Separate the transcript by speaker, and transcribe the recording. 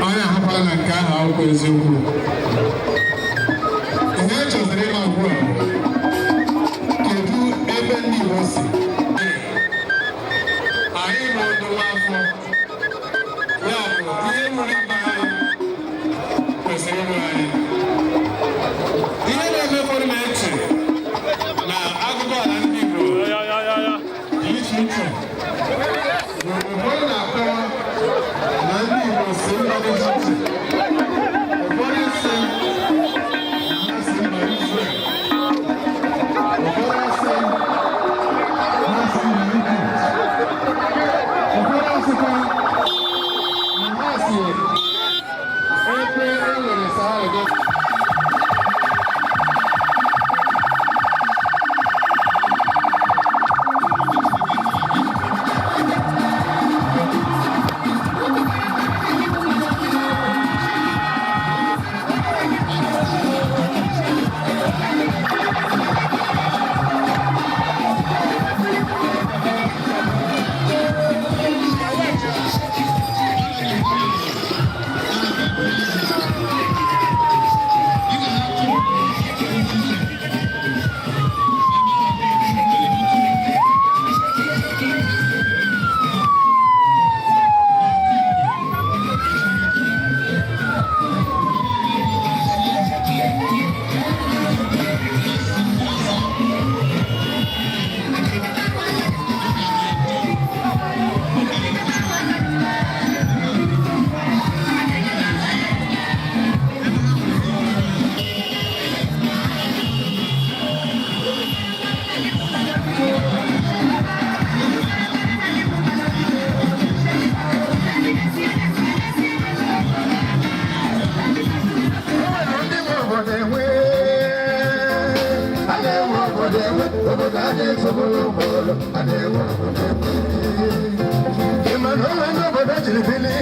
Speaker 1: Onye ahụkwala na nke ahụ akwụkwọ eziokwu. Ihe e chọziri ịma ugbu a, kedu ebe ndị Igbo si? Anyị bụ ndị afọ ya bụ ihe ruru ibe anyị kwesịrị ịrụ anyị. Ihe na-eme, ụfọdụ na-eche na akụkọ ala ndị Igbo dị iche iche. Ụfọdụ na-akọwa na ndị Igbo si mba dị iche iche. Ụfọdụ si na ha si mba Israel. Ụfọdụ asị ha si mba Egypt. Ụfọdụ asịkwa na ha si ebe e nwere Sahara Desert.
Speaker 2: Ndị nwe obodo enwe, a na-enwe obodo enwe, obodo a na-esogburu obodo, a na-enwe obodo enwe. Ị ma na onwe ndị obodo jiri bili?